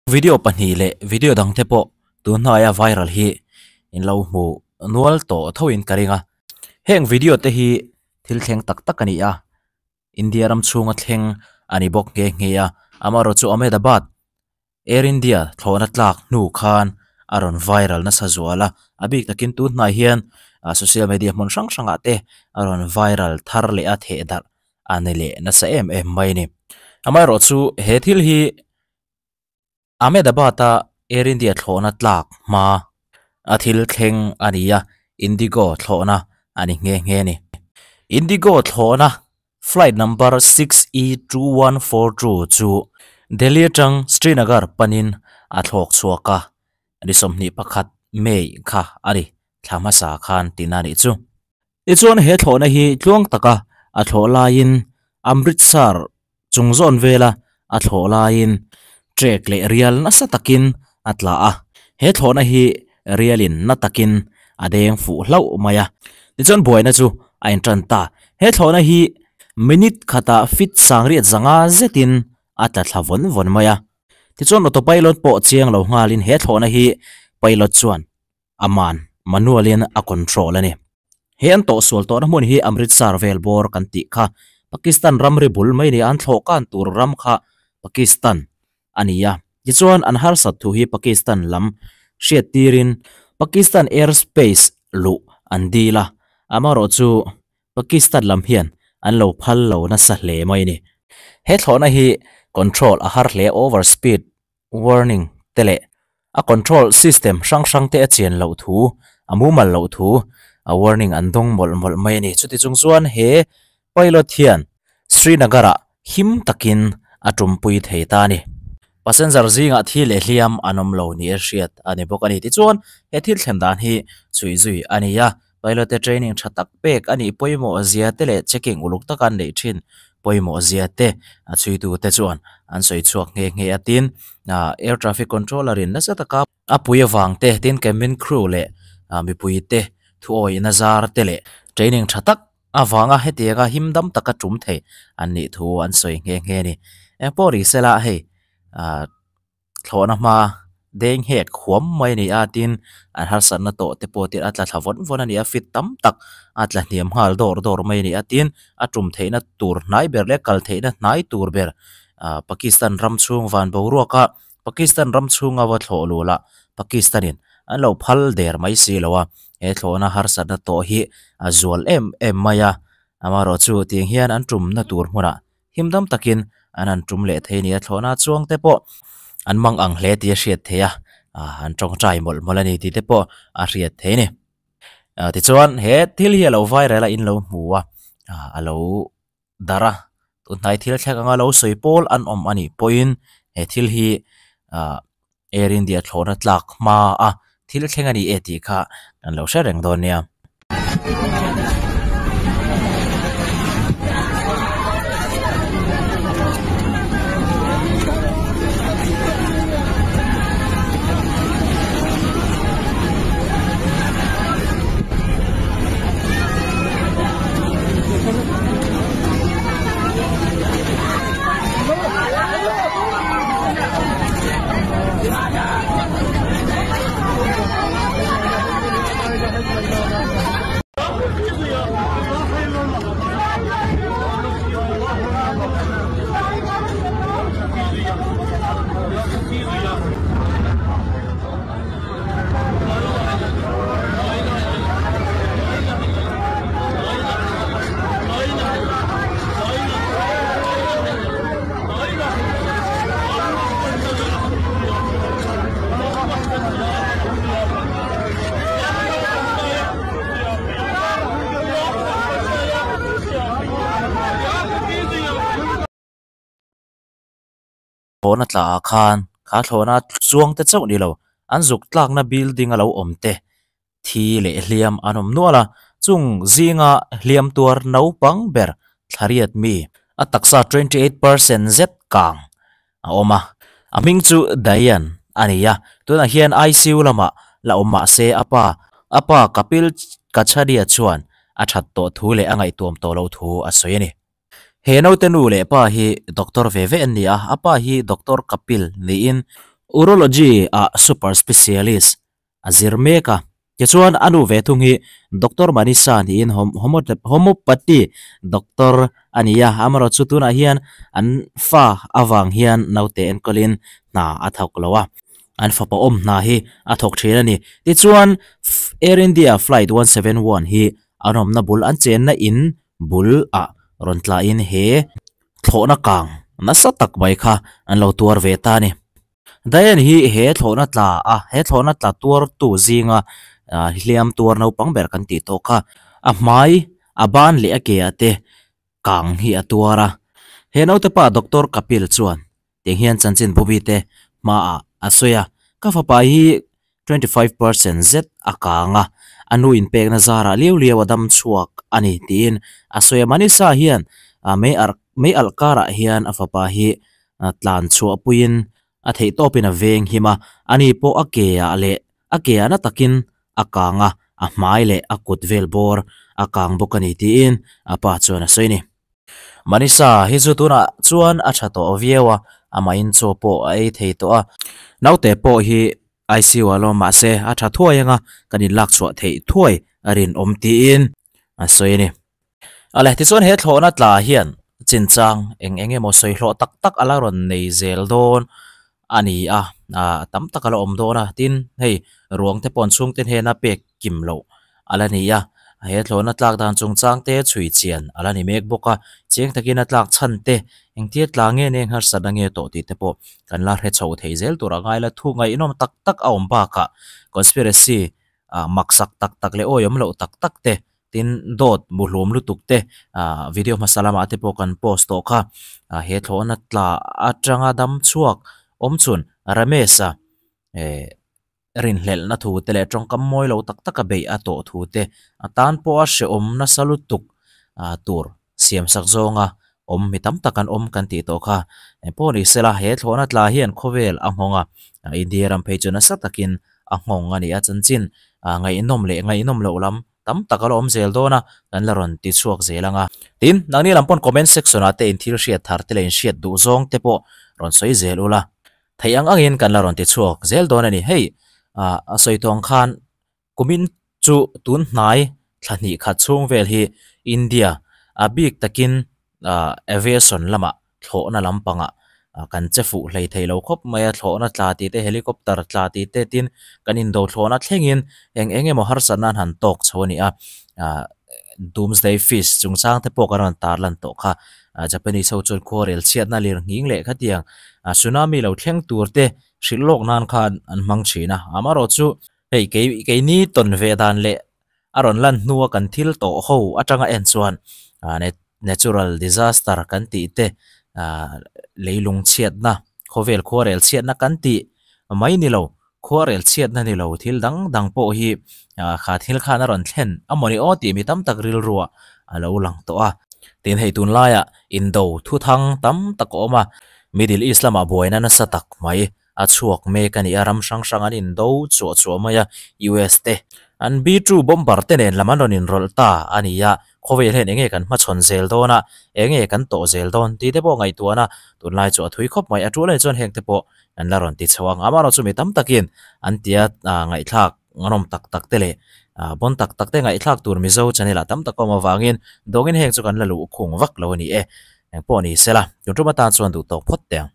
Video pahnih leh video dang te pawh tun hnuaia viral hi in lo hmu nual tawh tho in ka ring a. Heng video te hi thil thleng tak tak a ni a, India ram chhunga thleng a ni bawk nghe nghe a, amaherawhchu Ahmedabad Air India thlawhna tlak hnu khan a rawn viral nasa zual a, a bik takin tun hnai hian social media hmun hrang hrangah te a rawn viral thar leh a theh darh a ni leh nasa em em mai a ni. Amaherawhchu he thil hi Ahmedabad-a Air India thlawhna tlak hma a thil thleng a ni a, Indigo thlawhna a ni nghe nghe a ni. Indigo thlawhna Flight number 6E2142 chu Delhi atang Srinagar panin a thlawk chhuak a, ni 21 May kha a ni, thla hmasa khan tina nih chu. Tichuan he thlawhna hi tluang taka a thlawh laiin Amritsar chung zawn vela a thlawh laiin trek leh rial nasa takin a tla a, he thlawhna hi rialin na takin a deng fuh hlauh mai a. Tichuan buaina chu a intan ta. He thlawhna hi minute khatah feet sangriat zanga zetin a tla thla vawn vawn mai a. Tichuan auto pilot pawh chiang lo nghalin he thlawhna hi pilot chuan a man manual in a control a ni. He an tawhsual tawhna hmun hi Amritsar vel bawr kan tih kha Pakistan ramri bul mai ni a, an thlawh kan tur ram kha Pakistan a ni a. Tichuan an harsat thu hi Pakistan lam hriat tirin Pakistan airspace luh an dil a, amaherawh chu Pakistan lam hian an lo phal lo nasa hle mai a ni. He thlawhna hi control a har hle over speed warning te leh a control system hrang hrang te a chian loh thu, a mumal loh thu a warning an dawng mawlh mawlh mai a ni. Chuti chung chuan he pilot hian Srinagar ah him takin a tumpui thei ta a ni. Passenger zingah thi leh hliam an awm lo ni a hriat a ni bawk a ni. Tichuan he thil thlen dan hi chhui zui a ni a, pilot te training tha tak pek a nih pawimawh zia te leh checking uluk taka an neih thin pawimawh zia te a chhuitu te chuan an sawi chhuak nghe nghe a. Tin, air traffic controller in nasa taka a pui avang te, tin cabin crew leh mipui te thuawihna zar te leh training tha tak avanga hetianga him dam taka tum thei an nih thu an sawi nghe nghe a ni. Engpawh ri sela hei Thlawhna hma deng hek huam mai a ni a, tin an harsatna tawh te pawh tin a tla thla vawn vawn a ni a, fit tam tak a tla hniam nghal dawr dawr mai a ni a, tin a tum theihna tur hnai ber leh kal theihna hnai tur ber ah Pakistan ram chhung van boruak a, Pakistan ram chhunga va thlawh luh lah Pakistan in an lo phal der mai si lo a, he thlawhna harsatna tawh hi a zual em em mai a, amaherawhchu tiang hian an tumna tur hmunah Him dam takin an han tum leh thei nia thlawhna chuang te pawh an mang ang hle tih a hriat theih a, an tawngtai mawlh mawlh a ni tih te pawh a hriat theih a ni. Tichuan he thil hi a lo viral a in lo hmu a, a lo darh a, tunhnai thil thleng anga lo sawi pawl an awm a nih pawhin he thil hi Air India thlawhna tlak hma a thil thleng a ni e tih kha kan lo hre reng dawn nia. Thlawhna tla ah khan kha thlawhna chuang te chauh ni lo an zuk tlakna building a lo awm te thi leh hliam an awm nual a chung zinga hliam tuar naupang ber thlariat mi a taksa 28% zet kang a awm a a hming chu Dayan a ni a tunah hian I_C_U lamah la awm mah se a pa a pa Kapil Kachadia chuan a that tawh thu leh a ngaihtuam tawh loh thu a sawi a ni. He naute nu leh pa hi doctor ve ve an ni a, a pa hi Doctor Kapil niin Urology ah super specialist a zir mek a. Tichuan a nu ve thung hi Doctor Manisha niin Homeopathy doctor a ni a, amaherawhchu tunah hian an fa avang hian naute enkawlin hna a thawk lo a, an fapa awm hna hi a thawk thin a ni. Tichuan Air India flight 171 hi an awmna bul an chenna in bul ah rawn tlahin he thlawhna kang nasa tak mai kha an lo tuar ve ta a ni. Diane hi he thlawhna tla a, he thlawhna tla tuartu zinga hliam tuar naupang ber kan tih tawh kha. A hmai, a ban leh a ke ah te kang hi a tuar a. He naute pa Doctor Kapil chuan tiang hian chanchin Bobby te hmaah a sawi a, Ka fapa hi 25% zet a kang a, a nu inpekna zarah liau liau a dam chhuak a ni tiin a sawi a. Manisha hian mei arh mei alh karah hian a fapa hi tlan chhuah puiin a theih tawpin a veng him a, ani pawh a ke ah leh a ke ah na takin a kang a, a hmai leh a kut vel bawr a kang bawk a ni tiin a pa chuan a sawi a ni. Manisha hi chu tunah chuan a tha tawh viau a, amahin chaw pawh a ei thei tawh a, naute pawh hi ICU ah lawm mahse a tha thuai anga kan inlak chhuah theih thuai a rinawm tiin a sawi a ni. Awle, tichuan he thlawhna tla hian chinchang eng eng emaw sawi hlawh tak tak a la rawn nei zel dawn a ni a, ah tam tak a la awm dawn a, tin hei ruang te pawh an chhungte hnena pek kim loh a la ni a, he thlawhna tlak dan chungchang te chhui chian a la ni mek bawk a, chiang takin a tlak chhan te engtia tla nge nge harsatna nge tawh tih te pawh kan la hre chho thei zel tur a ngai la, thu ngaihnawm tak tak a awm bakah conspiracy ah maksak tak tak leh awihawm loh tak tak te Tin, dawt muhlum lutuk te ah video hmasa lamah te pawh kan post tawh kha. Ah he thlawhna tla atanga dam chhuak awm chhun Ramesh-a eh rinhlelhna thu te leh tawngkam mawi lo tak taka beih a tawh thu te a tan pawha hrehawm nasa lutuk ah tur siam sak zawnga awm mi tam tak an awm kan tih tawh kha. Engpawh ni sela he thlawhna tla hian khawvel a nghawng a, India ram phei chu nasa takin a nghawng a ni a, chanchin ngaihnawm leh ngaihnawm loh lam tam tak a la awm zel dawn a, kan la rawn ti chhuak zel ang a. Tin, nangni lam pawn comment section ah te in thil hriat thar te leh in hriat duh zawng te pawh rawn sawi zel ula, theih ang angin kan la rawn ti chhuak zel dawn a ni. Hei a sawi tawh ang khan kumin chu tun hnai thla hnih khat chhung vel hi India a bik takin aviation lamah thlawhna lampangah kan che fuh hlei thei lo khawp mai a, thlawhna tla tih te helicopter tla tih te tin kan indo thlawhna thlengin eng eng emaw harsatna an han tawk chho a ni a, doomsday fish chungchang te pawh kan rawn tar lan tawh kha, Japanese ho chuan khuarel chhiatna lir nghing leh khatiang tsunami lo thleng tur te hrilh lawk nan khan an hmang thin a, amaherawh chu hei kei keini tawn ve dan leh a rawn lan hnua kan thil tawh ho atanga en chuan natural disaster kan tih te ah leilung chhiatna khawvel khuarel chhiatna kan tih mai ni lo khuarel chhiatna ni lo thil dang dang pawh hi ah kha thil khan a rawn thlen a mawni aw tih mi tam tak rilruah a lo lang tawh a tin hei tunlaiah indo thuthang tam tak a awm a middle east lamah buaina nasa tak mai a chhuak mek a ni a, ram hrang hrang an indo chuah chuah mai a, US te an B-2 bomber te nen lam an rawn inrawlh ta a ni a, khawvel hian enge kan hmachhawn zel dawn a, enge kan tawh zel dawn tih te pawh ngaihtuahna tunlai chu a thui khawp mai, a tul anih chuan heng te pawh an la rawn ti chho ang, amaherawh chu mi tam takin an tia ngaihthlak ngawm tak tak te leh bon tak tak te ngaihthlak tur Mizo channel ah tam tak a awm avangin dawngin heng chu kan la luh khung vak lo a ni e, engpawh ni sela tun tum atan chuan duh tawk phawt teh ang.